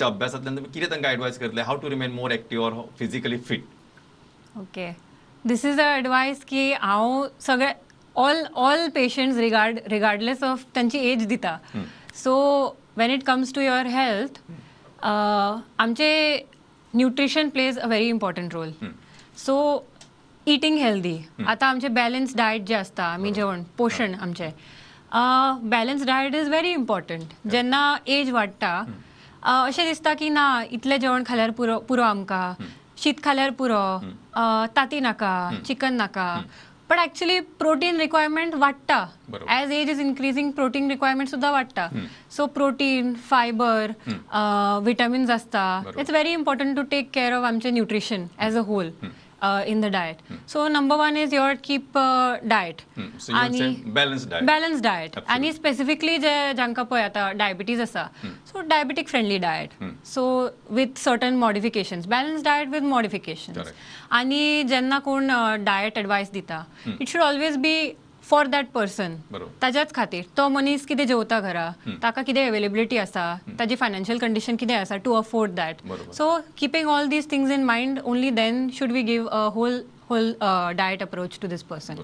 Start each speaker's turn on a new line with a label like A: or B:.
A: तुमच्या अभ्यासांतल्यान तुमी कितें तांकां एडवायस करतले, how to remain more active or physically fit?
B: Okay, this is a advice की हांव सगळे all patients regardless of तांची एज दिता. So when it comes to your health, आमचे nutrition plays a very important role. So eating healthy, आतां आमचें balance diet जें आसता, आमी जेवण पोशण आमचें balance diet is very important. जेन्ना एज वाडटा, अशें दिसता की ना, इतलें जेवण खाल्यार पुरो पुरो, आमकां शीत खाल्यार पुरो, ताती नाका, चिकन नाका, but actually protein requirement वाडटा. As age is increasing, protein requirement सुद्दां वाडटा. सो प्रोटीन, फायबर, विटामिन्स आसता. It's very important to take care of आमचें nutrition as a whole in the diet. So number one is your keep diet.
A: So you say balance diet.
B: Balance diet. आणि specifically जे जांकां पळय आतां diabetes आसा, so diabetic friendly diet, so with certain modifications, balance diet with modifications. आणि जेन्ना कोण diet advice दिता, it should always be for that person. ताज्याच खातीर, तो मनीस कितें जेवता घरा, ताका कितें अवेलेबिलिटी आसा, ताजी फायनान्शियल कंडिशन कितें आसा to afford that. So keeping all these things in mind, only then should we give a whole diet approach to this person.